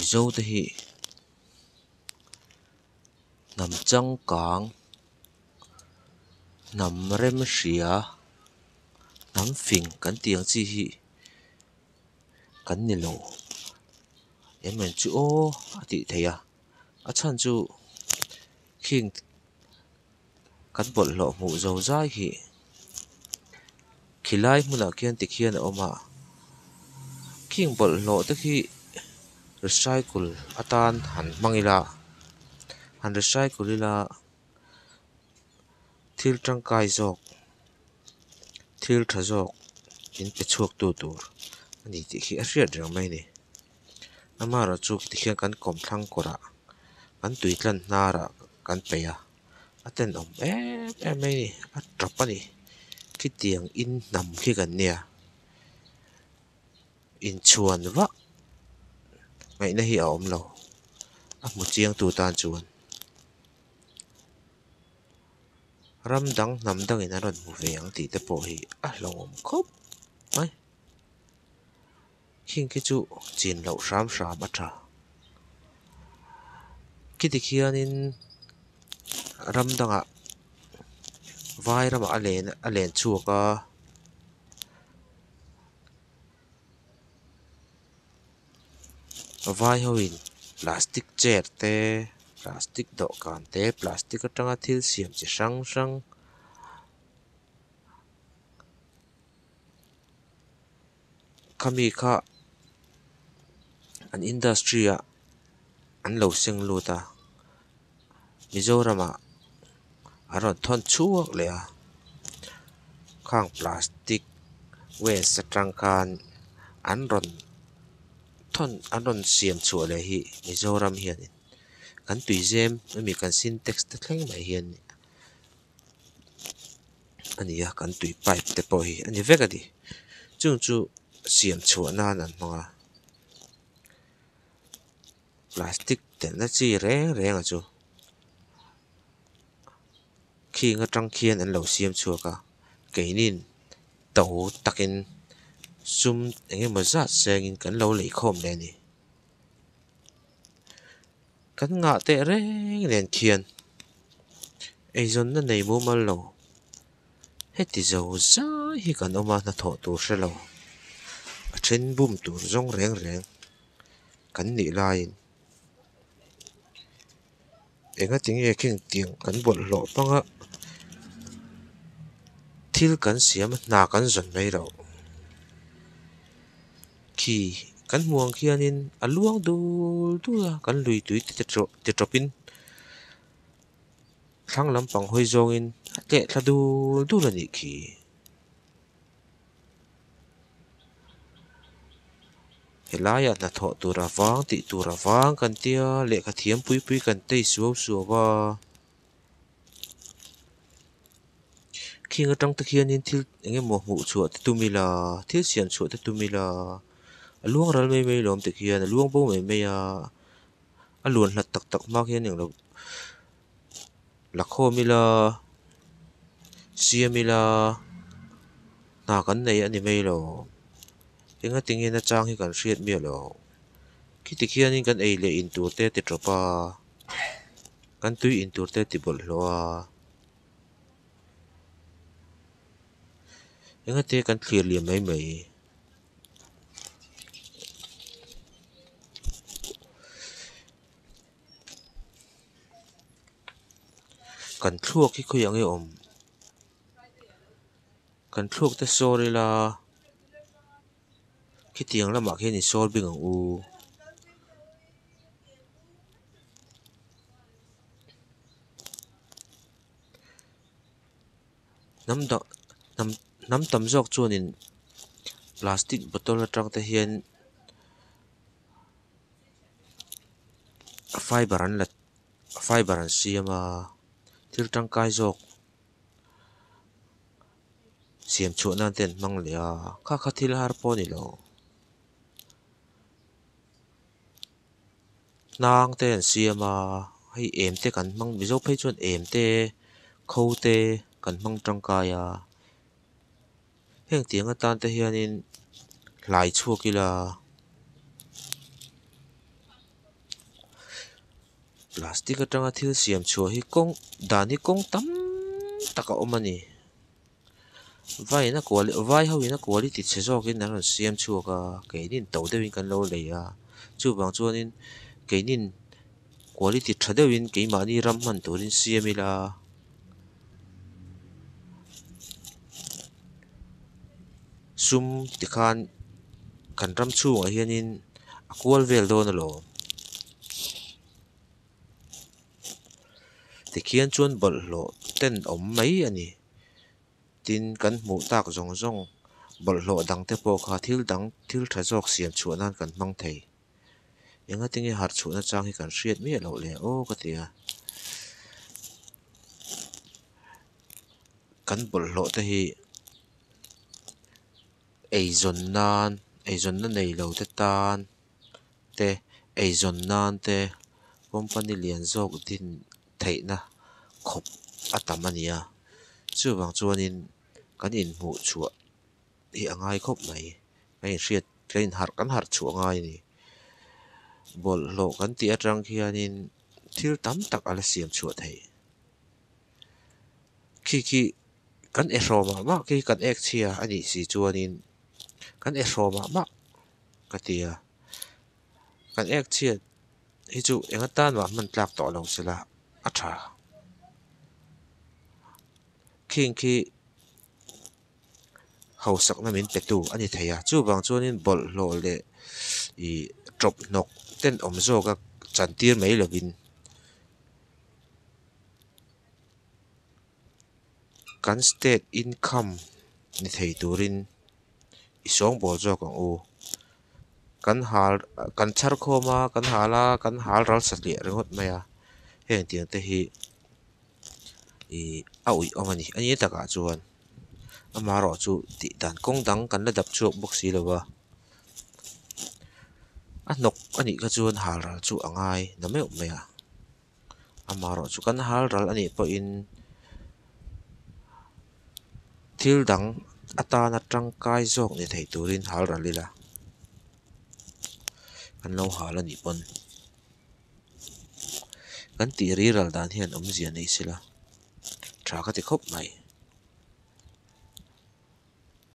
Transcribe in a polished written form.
Mizo te hi hnam changkang hnam rem hria hnam fing kan tih ang chi hi kan ni lo em em chu aw a tih theih a a chhan chu khing kan bawlhhlawh hmuh zo zai hi khilai hmunah khian tikhian a awm a khing bawlhhlawh te khi recycle atan han hmang ila han recycle ila thil tangkai zawk thil tha zawk in pe chhuak tu tur a ni tih hi a hriat reng mai a ni amaherawhchu tikhian kan kawmthlang kawrah kan tui tlan hnarah kan peih a a tenawm em em mai a ni a tap a ni khitiang in hnam khi kan nia inchhuan vak ngaihna hi a awm lo a hmu chiang tu tan chuan ram dang hnam dangin an rawn hmu ve ang tih te pawh hi a hlauhawm khawp mai khing khi chu chin loh hram hram a tha khiti khianin ram dangah vai ramah a len a len chhuak a. Vai ho in plastic chair te plastic dawhkan te plastic atanga thil siam chi hrang hrang khami kha an industry ah an lo seng lut a Mizoram ah an rawn thawn chhuak leh a khang plastic waste atang khan an rawn thawn an rawn siam chhuah leh hi Mizoram hianin kan tuizem ami kan sintex te thleng mai hian a ni a kan tui pipe te pawh hi a ni vek a ni chung chu siam chhuah nan an hmang a plastic telh na chi reng reng a chu khing atang khian an lo siam chhuak a keinin to takin sum eng emaw zat sengin kan lo lei khawm leh a ni kan ngah teh reng nen khian eizawnna nei mumal lo heti zo zai hi kan awm a hnathawh tur hre lo a then bum tur zawng reng reng kan nih laiin engatinge khing tiang kan bawlhhlawh hmang a thil kan siam a hna kan zawn mai loh khi kan hmuh ang khianin a luang dul dul a kan lui tui te ti tawpin thlang lampang hawi zawngin a tleh thla dul dul a nih khi. Helaiah hnathawh tur a vang tih tur a vang kan tia lehkha thiam pui pui kan tei suau suau a khing atang te khianin thil eng emaw hmuh chhuah te tum ila thil siam chhuah te tum ila a luang ral mai mai lawm tikhian a luang bo mai mai a a luan hlat tak tak hma khian englo la khawm ila siam ila hna kan nei a ni mai lo enga tinge na chang hi kan hriat miah lo khiti khianin kan ei leh in tur te a ti tawp a kan tui in tur te a ti bawlhhlawh a enga te kan thlir liam mai mai. Kan thluak hi khawiah nge awm kan thluak te sawr ila khitiang lamah khian in sawr bik ang u. Hnam dang hnam hnam tam zawk chuanin plastic bottle atang te hian fiber an la fiber an siam a thil tangkai zawk siam chhuah nan te an hmang leh a kha kha thil har pawh a ni lo hnang te an siam a hei em te kan hmang mizo phei chuan em te kho te kan hmang tangkai a heng tiang atan te hianin hlai chhuak ila. Plastic atanga thil siam chhuah hi kawng dan hi kawng tam tak a awm a ni. Vaiin a quali vai ho in a quality chhe zawkin an rawn siam chhuak a keinin to deuhin kan lo lei a chuvang chuanin keinin quality tha deuhin keimahni ram hman turin siam ila. Sum tikhan kan ram chhungah hianin a kual vel dawn alawm. Tikhian chuan bawlhhlawh ten awm mai a ni. Tin, kan hmuh tak zawng zawng bawlhhlawh dang te pawh kha thil dang thil tha zawk siam chhuah nan kan hmang thei. Engatinge harh chhuahna chang hi kan hriat miah loh le aw ka ti a. Kan bawlhhlawh te hi eizawn nan eizawnna nei lo te tan te eizawn nan te company lian zawk din theihna khawp a tam a ni a chuvang chuanin kan inhmuh chhuah hi a ngai khawp mai kan inhriat kan inharh kan harh chhuah a ngai a ni bawlhhlawh kan tih atang khianin thil tam tak a la siam chhuah theih khi khi kan e hraw mah mah khi kan ek chhia a nih si chuanin kan e hraw mah mah ka ti a kan ek chhiat hi chu eng atan mah hman tlak tawh lo sela a tha khing khi hausakna min pe tu a ni thei a chuvang chuanin bawlhhlawh leh ih tawp hnawk ten awm zawk a chantir mai lovin. Kan state income ni thei turin i sawngbawl zawk ang u. Kan hal kan chhar khawm a kan hal a kan hal ral satliah ringawt mai a heng tiang te hi ih a uih awm a ni a ni takah chuan amaherawhchu tih dan kawng dang kan la dap chhuak bawk si lo va a hnawk a nih kha chuan hal ral chu a ngai na meuh mai a. Amaherawhchu kan hal ral a nih pawhin thil dang atana tangkai zawk ni thei turin hal ral ila kan lo hal a nih pawn kan tih ri ral dan hian awmzia nei sela tha ka ti khawp mai.